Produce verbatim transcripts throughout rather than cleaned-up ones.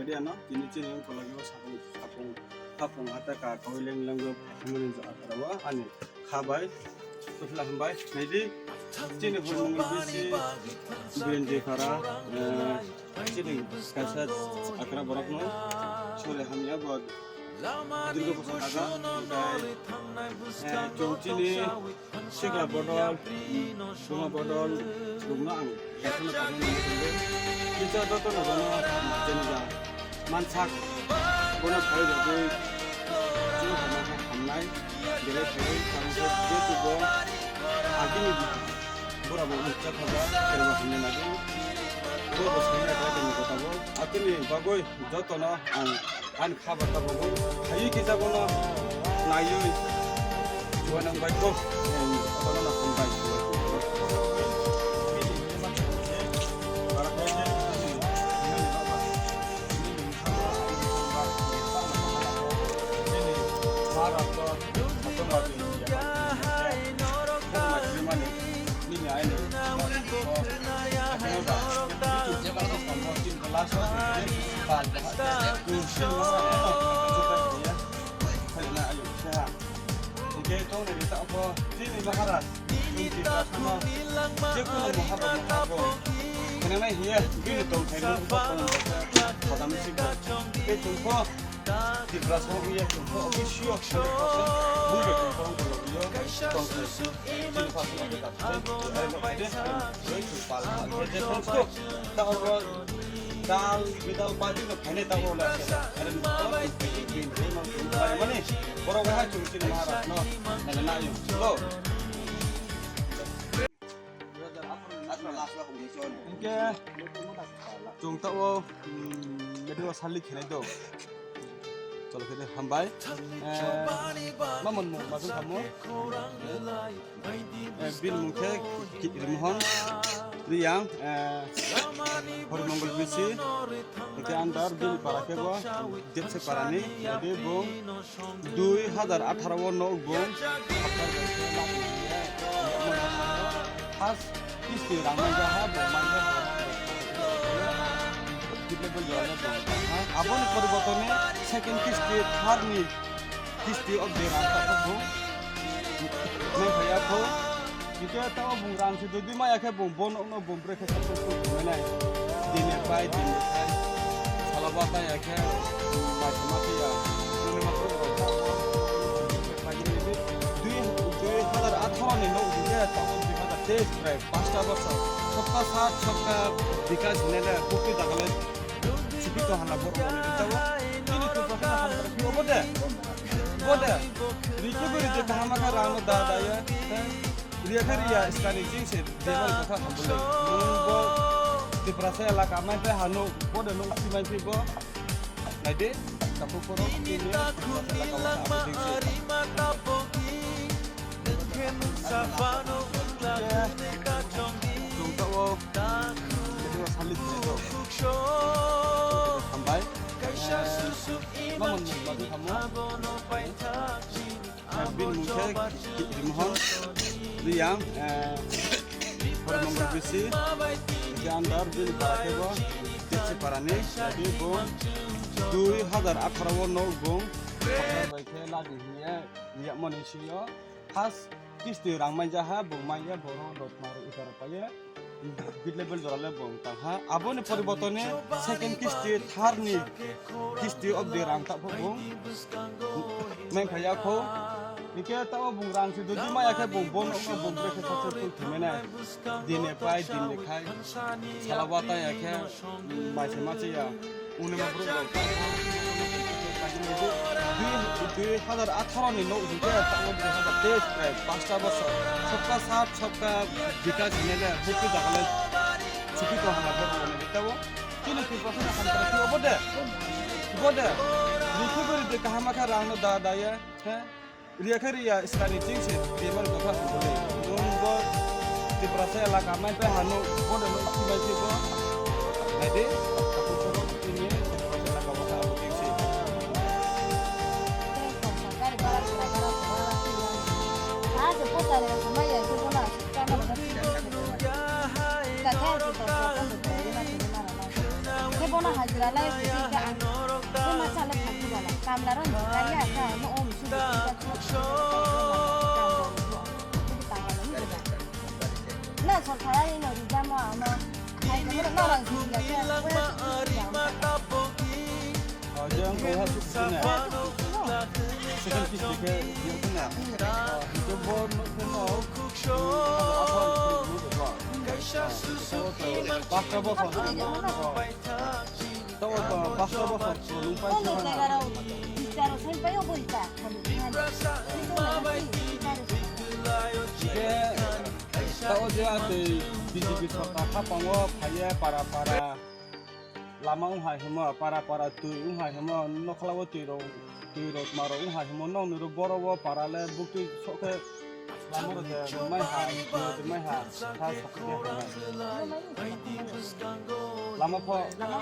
Liano, tini chini wng kologio sapung, sapung, sapung hata ka kawi leng leng go phaimani jo akhara o ani kha bai, tufla hambai, naidi, chini hurmung bisi, Birinji para, eh, chini kaisa akhara borok no, sore hamya bo, dirgo bosor aga, eh, chong chini, Sikla bodol, buma bodol, bumno ang yakno tangwi nangwi tongo. Kisa jotono bono jenga mansak bono phai rwgwi chini hamnai hamnai belai phaiwi tangkhe jetubo agini bura bo mukcha thago kherwa hamnai nagwi. Bo bo samya kha tongni gotabo. Atini bagwi jotono ang Ani kha ba kha bo bo. Hayui kisa bono naiui. Chuanang bai ko. Bono na phung bai. Nini aini. Hingke tongni rita bo chini Maharaj, chini Tiprasano, jekunu mohabo mohabo, khenanai hiya, bini tongthaino khodam sikbo. Tei chwngkho Tiprasa wngya chwngkho official hundred percent bumbai tongkho wngkha logio tongthai. Chini phasma khe kathai, are bo khaide, roi chwng pal pal khe je tongkho. Ta oro dal, bidal, bajik no khainai ta oro le, are bo mani, borok wngkha chwng chini Maharaj no, nana na ayung. Go. Hingke chwng tao, mm, video sali khenai do. Cholo khe de hambai. Eh, mamon mo majung kamo. Eh, bil mung khe Ki-, Kirimohon Riyang, eh, Horimongol bisi. Hingke andar bil para khe bo Depse para ni. Jadi bo Dui hazar atharo o nok bung first kisti rang manja ha bo manja ha. Kidney bo jora le bung ha. Aboni poribortone second kisti, third ni kisti of the rang ta bung. Nang phaya kho. Hingke tamo bung rang se dui dui maya khe bung bo nokno bung bwrwi khe sokpor sokpor thumwi nai. Dini pai dini khai. Salo ba taya khe mai se ma phiya. Nini ma phuru rok kha. Dui, dui hazar atharo ni nok dikhe tamo dui hazar teis prai pasta bosor. Sokta sat sokta bikas hinai le kukui dagale. Sipi to hana borok rok ni tabo. Chini tu pakha hana borok obo de. Obo de. Rikhe bwrwi je kaham kha rang no da da ya. Riya khe riya, skani ching se, debal kotha hambolai. Nwng bo Tiprasa elaka mai pai hano, bo de nwng si mai pai bo. Naidi, kaphuk phoro, tini, Tiprasa elaka o ta, abo ding se. Chwng ta o, tini o sali tini to. Hambai. Mamon mung bagi kamu. Bini mung khe Kirimohon Riyang, eh, phone number bisi, hingke andar bini para khe bo Depse para ni, jadi bo dui hazar atharo o nok bung, bai khe ladi hiye, yagmani sio, first kisti rang manja ha, bung manya borok rok maru itara paye. Bit level jora le bong tang ha. Aboni poribortone second kisti, third ni kisti of the rang ta pho bong. Meng phaya kho. Hingke tamo bong rang se dodi maya khe bong bon no bong brekhe successful thumene. Dine pai, dine khai. Sala wata ya khe mai se ma che ya. Uni ma bro. Dui, dui hazar atharo ni nok hingke tamo dui hazar teis prai pasta bosor. Sabka saath, sabka bikas hinele, bukti dagale, chuki to hana bor mane bitabo. Chini Tiprasa na hamkara ki obo de? Obo de? Rikhi beri de kahama kha rang no da da ye, he? Riya khe riya, skani ching se, bemar kotha hamkole. Nung bo Tiprasa elaka mai pe hano, bo de no si mai si bo. Hai de, aku koro ini Tiprasa elaka wata abu ching se. Kebono hajira lai, Kamla rok ni kaya ka, mo om su de ka. Na sorkar ai no rijama ama. Hai ko na rang si ya ka. Jeng ko ha su ne. Second kisti ke yo ne. Hingke bo no no. Pastor bo. Tawo to pastor bo khoroksa nung pai. Kono jaga rok bicharo sai pai obo ita. Hingke tawo je atwi B J P sorkar hapango phaiye para para lama wng hai himo, para para twi wng hai himo, nokla o twi rok, twi rok tma rok wng hai himo, nokni rok borok o para le buktwi sok khe Lama rok de mai ha, de mai ha, ha sakhe de. Lama pho, lama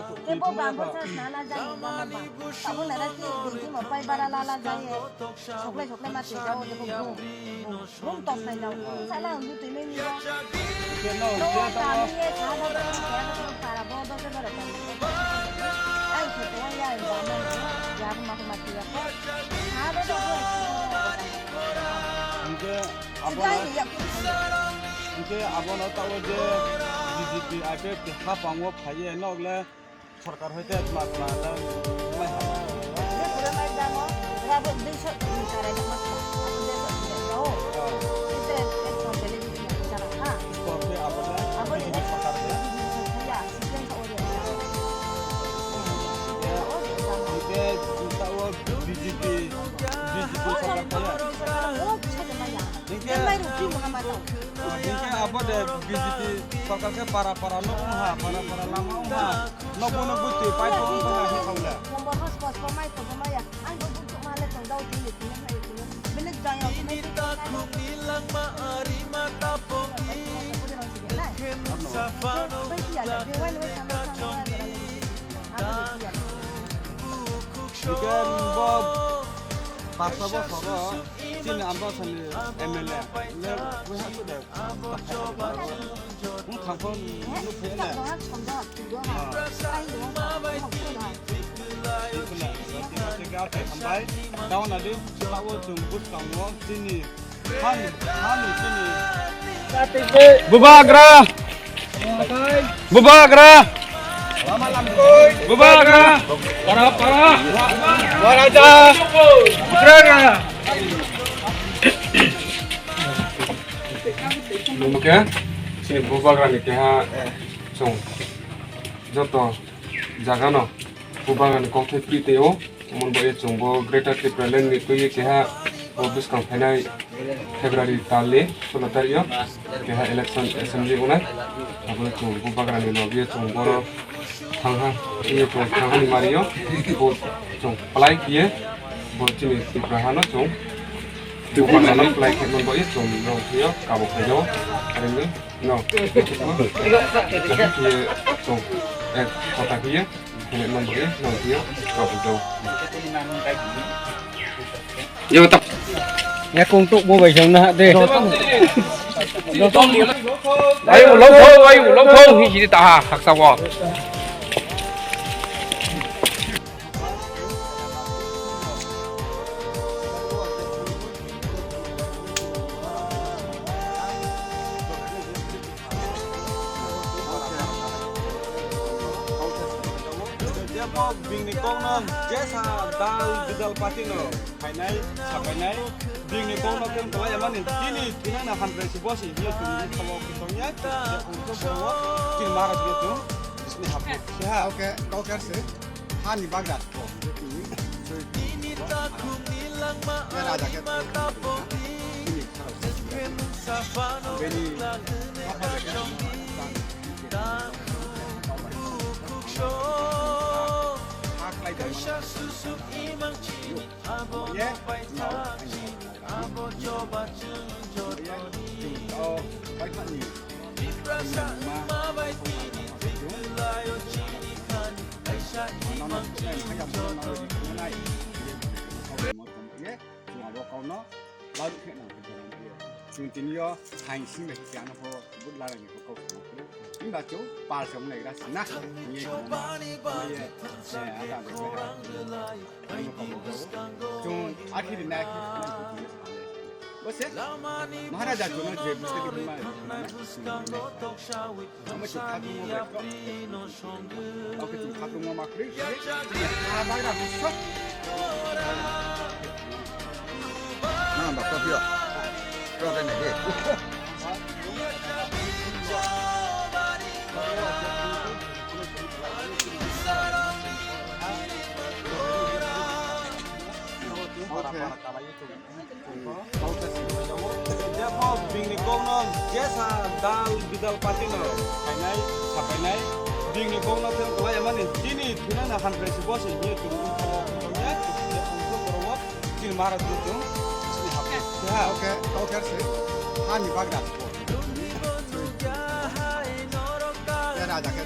pho, tei bo bangbo chas nana jani lama ba. Abo nara si binti mo pai bara lala jai. Soklai soklai ma twi jao de bo brum. Brum tok nai jao. Sala ang du twi mai ni ba. Ke no, no, ke to. Kami ye sa da da para bo do ke bara. Ai ko to ya ya ma ya ma ma twi ya ko. Sa do do ko. Hingke abono, hingke abono tawo je B J P I P F T hapango phaiye, nokle sorkar hoite tma tma ta mai ha. Sorkar ke abono, B J P sorkar ke. Hingke tawo B J P, B J P sorkar phaiye. Hingke, hingke abo de B J P sorkar khe para para no wng ha, para para lama wng ha, nokbo nokbo twi pipe wng ha, he thang le. Hingke bo pasta bosoro chini Ambasani M L A le buha sude wng thangkho nukhe ne. Hambai, tawana di, tawo chwng bwskango chini Bubagra! Bubagra! Bubagra! Para, para! Bubagra! Nungkhe, chini Bubagrani keha chwng joto jagano Bubagrani kokthai twi twi o. Omo bai chwng bo Greater Tipraland ni twi keha bo bwskang phainai February tal ni solo tarik o keha election assembly wngnai. Abo chwng Bubagra ni logi chwng boro thangha, twi o thangha ni mari o bo chwng plai kiye bo chini Tripura hano chwng Bubagra no plai khe mon bai chwng rong thwi o kabo phai o. Areng no. No. Kiye chwng ek kota kiye. Yo, tak. Ya, kung tuk mo bai jong na de. Ayo, lo pho, ayo, lo pho, hi hi ta ha, haksa wo. Jebo bini kokno jesa dal bidal party no phainai, sapainai, bini kokno khe kwlai yamani, chini thwinani hamkrai se bosi, hiyo chwng khabo kisong ya, je kungso borok, chini mara biyo chwng, chini hapu, siha. Okay, kok er se, hani bagda. Chwng abo kokno larwk khe nang khe jora nangya. Chwng tini o phain simi bai khe ano pho but larani kok kok. Bachu pal chong nai gra sina. Ye ko ma. Ye. Ye ada. Chung akhiri na akhiri. Ose. Maharaja chuno je bwswk ma. Ama chu khatu mo ba. Oke, chung khatu mo ma kri. Khaba gra bwswk. Na ba ko pio. Problem de. Jepho bini kokno jesa dal bidal party no khainai, sapainai, bini kokno khe kwlai mani chini thwinani hamkrai se bo se hiyo chini bini kokno khainai, je ungkho borok o chini Maharaj ni chung chini hapkhe ha. Okay, okay, sir. Hani bagra. Ya raja khe.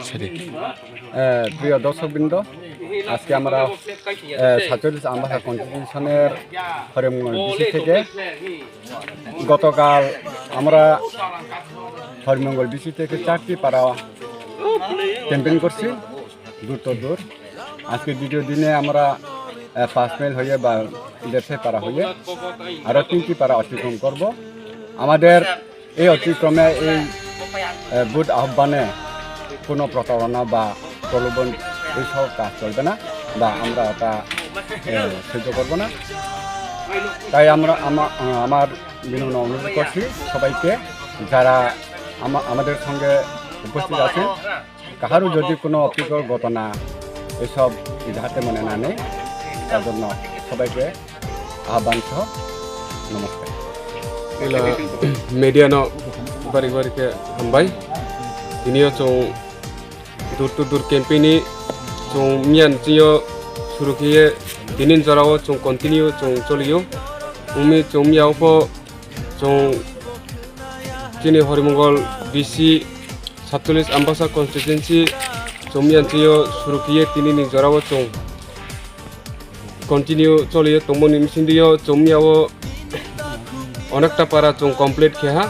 Sorry. এ, প্রিয় দর্শকবৃন্দ, আজকে আমরা, এ, সাতচল্লিশ আমবাসা কনস্টিটিউশনের হরিমঙ্গল ডিসি থেকে গতকাল আমরা হরিমঙ্গল ডিসি থেকে চারটি পাড়া ক্যাম্পেইন করছি, দূর তো দূর। আজকে দ্বিতীয় দিনে আমরা, এ, পাঁচ মাইল হয়ে বা দেড়শো পাড়া হয়ে আরও তিনটি পাড়া অতিক্রম করব। আমাদের এই অতিক্রমে এই, এ, ভোট আহ্বানে কোনো প্রতারণা বা প্রলোভন এইসব কাজ চলবে না বা আমরা ওটা, এ, সহ্য করব না। তাই আমরা আমা-, আমার বিনম্র অনুরোধ করছি সবাইকে, যারা আমা-, আমাদের সঙ্গে উপস্থিত আছেন, কাহারও যদি কোনো অপ্রীতিকর ঘটনা এসব যাহাতে মনে না নেয়, তার জন্য সবাইকে আহ্বান সহ নমস্কার। Ila media no bari bari khe hambai. Tini o chwng door to door campaign ni chwng miyan chini o suru khiye tini jora o chwng continue chwng choli o. Wngmi chwng miya o pho chwng chini Horimongol D C Satchollis Ambasa constituency chwng miyan chini o suru khiye tini ni jora o chwng continue choli o tongmani bisingtwi o chwng miya o onekta para chwng complete khe ha,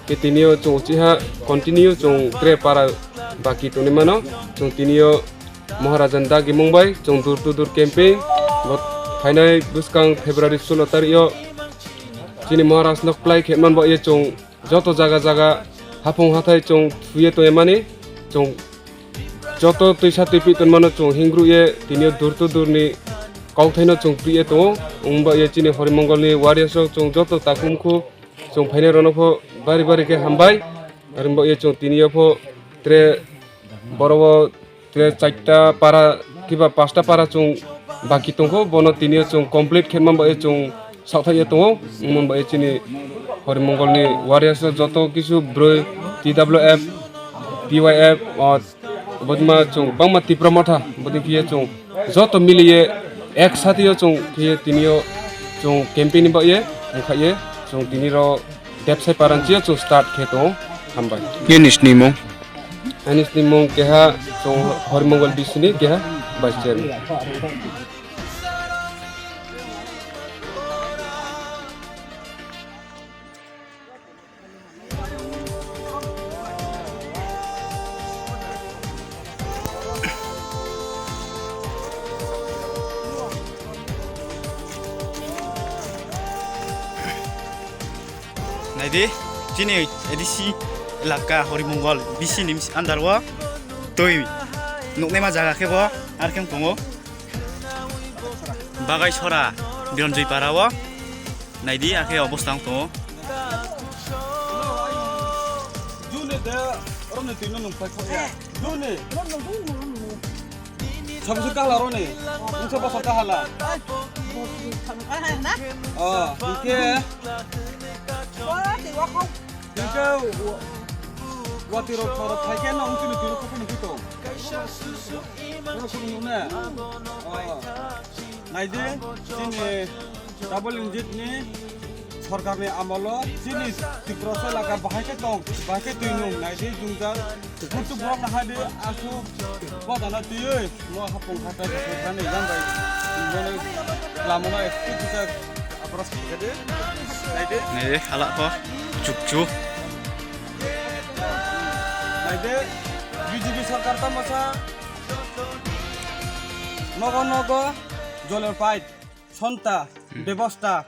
khe tini o chwng uchi ha continue chwng tre para baki tongwi mano. Chwng tini o Maharajan dagi mung bai chwng door to door campaign bo phainai bwskang February sulo tarik o chini Maharaj no kwplai khe man bo ye chwng joto jaga jaga haphung hathai chwng thuye tongmani chwng joto twisa twipi tongmano chwng hingru ye tini o door to door ni kauthaino chwng priye tongo. Wngba ye chini Horimongol ni warriors rok chwng joto takhum khu chwng phainai rokno pho bari bari khe hambai. Aro wngba ye chwng tini o pho tre boro o tre charta para kiba pasta para chwng baki tongkho, bono tini o chwng complete khe man bai chwng saothai ye tongo. Wngman bai chini Horimongol ni warriors rok joto kisu bwrwi T W F, T Y F, o Bodima chwng bangma Tipra Motha, bodin khiye chwng joto miliye ek sathi o chwng khiye tini o chwng campaign ni bagwi wngkha ye chwng tini ro Depsai Paranchi o chwng start khe tongo. Hambai. Nini snimung? Ani snimung keha chwng Horimongol D C ni keha vice chairman. Naidi, Chini A D C elaka Horimongol B C ni under o twi nuknaima jaga khe bo ar khe tongo. Bagaisora Biranjoi para o naidi, akhe obosta wng tongo. June de, oroni twi no nung paikha ya. June. Sabse kahala roni. Wngsa basa kahala. Oh, hingke. Hingke wa-, wati rok thoro phaikhe no wngtini twi no khokoni pito. Oro khokoni ne. Oh. Naidi, chini double engine ni sorkar ni amolo chini Tiprasa elaka bahai khe tong, bahai khe twi nung. Naidi, jwngjal kutu borok na hadi asu bodana twiwi mo hapung khatai khatai thani jang bai. Bono lama no ekti kisa apra sakhe de. Naidi. Naidi, hala ko chukchu. Naidi, B J P sorkar tamo sa nogo nogo jolor pipe. Sonta, hmm, bebosta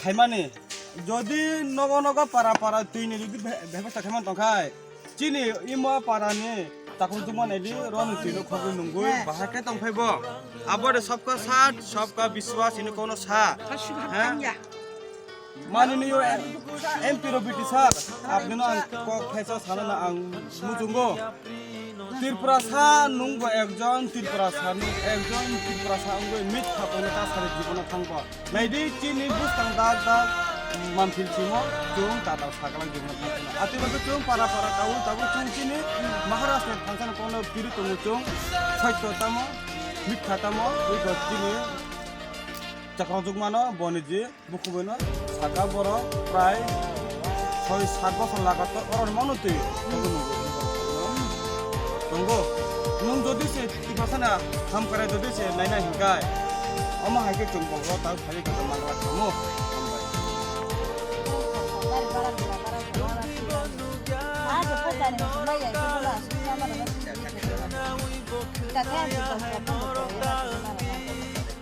khaimani. Jodi nogo nogo para para twini jodi be-, bebosta khaiman tongkhai, chini imo parani takhuk jumani di roni twino khogwi nungwi bahai khe tongphai bo. Abo de sabka saath, sabka biswas hino kono sa. He? Maniniyo M P Robiti sir, apnino ang kok phaisa sanana ang muchungo. Tiprasa nungbo ekjon Tiprasa, nung ekjon Tiprasa wngwi mitha tongwi ta sari jibono thangbo. Naidi chini bwskang dak dak manphil simo chwng tatal saklang jibono thangkhe. Ati bagwi chwng para para tabuk tabuk chwng chini Maharashtra thangsani kono piri tongo chwng. Saityo tamo, mitha tamo, iko chini chakrojwk mano boniji. Bukubuino saka borok prai soi sat bosor lagator oroni mano twi tongwi nungwi tonggo. Nung jodi se Tiprasani hamkrai jodi se naina hinkai, omo hai khe chwng bohrok tang phaiwi khe mangra khamu. Hambai.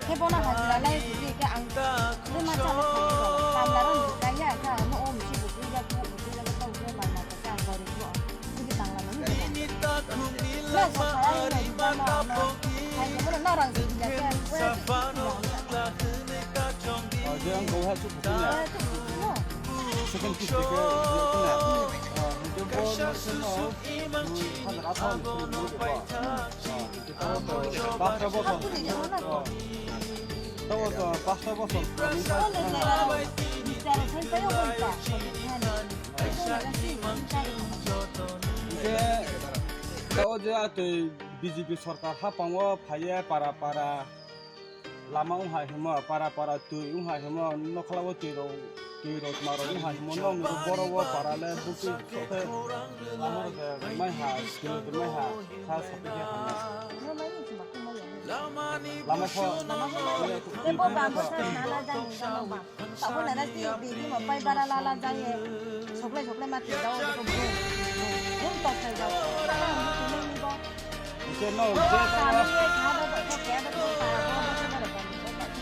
Kebono hajira lai sidi ke ang le ma chale thangwi rw kamla rw ni kaya kha ano o misi bukui jak kha bukui jak kha bukui mal ma kha ang gori kho bukui tangla mani. Na sa sa ai na ba ma ano hai kebono na rang sidi ya kha. Jeng kau ha chuk bukui ya. Second kiss ke ya kha. Jeng kau na sino. Hazar atharo ni sini bukui ba. Tabo to pasta bosor. Tabo to pasta bosor. Hingke tabo je atwi B J P sorkar hapango phaiye para para lama wngha himo, para para twi wngha himo, nokhlao twi rok, twi rok tma rok wngha himo, nokni borok o para le bukti sokhe lama rok mai ha, twi rok mai ha. Lama kho. Tebo bambo sa nala jani jano ba. Tabo nana si bidi mo pai bara lala jani. Soklai soklai mati jao ko bu. Bum tok sai jao. Tala mo tini ni bo. Ike no, je tala. Kami ye kha ba ko kya ba ko para ko ba ko ba ko.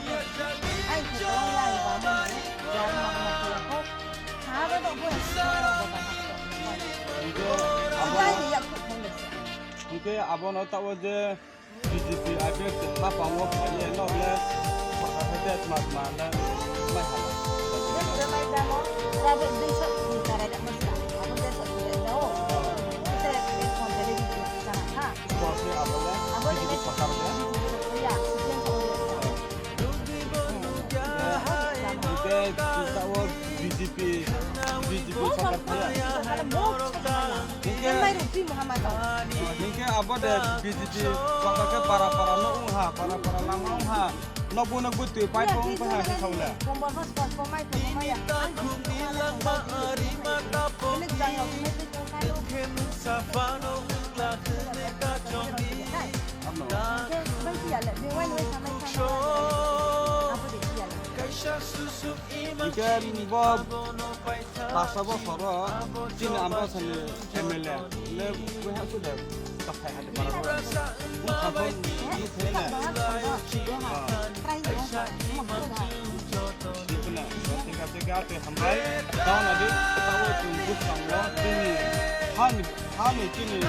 Ai ko ko ya ba mo. Ya ma ma ko ko. Kha ba ko bu. Ike abo. Ai ya ko ko. Ike abo no tabo je. B J P I P F T hapango phaiye nokle sorkar hai tei tma tma le mai hala. Sports ni abo le B J P sorkar le. Hingke tao B J P, B J P sorkar phaiya. Hingke, hingke abo de B J P sorkar khe para para no wngha, para para lama wngha. Nokbo nokbo twi pipe wng phaiha se saule. Abno. Hingke bo pasta bosoro chini Ambasani M L A le buha suda takhai hade para para. Bung khaphang ni thai na. Bung khaphang ni thai na. khe atwi hambai. Tauna di, tabo chwng bwskango chini hani, hani chini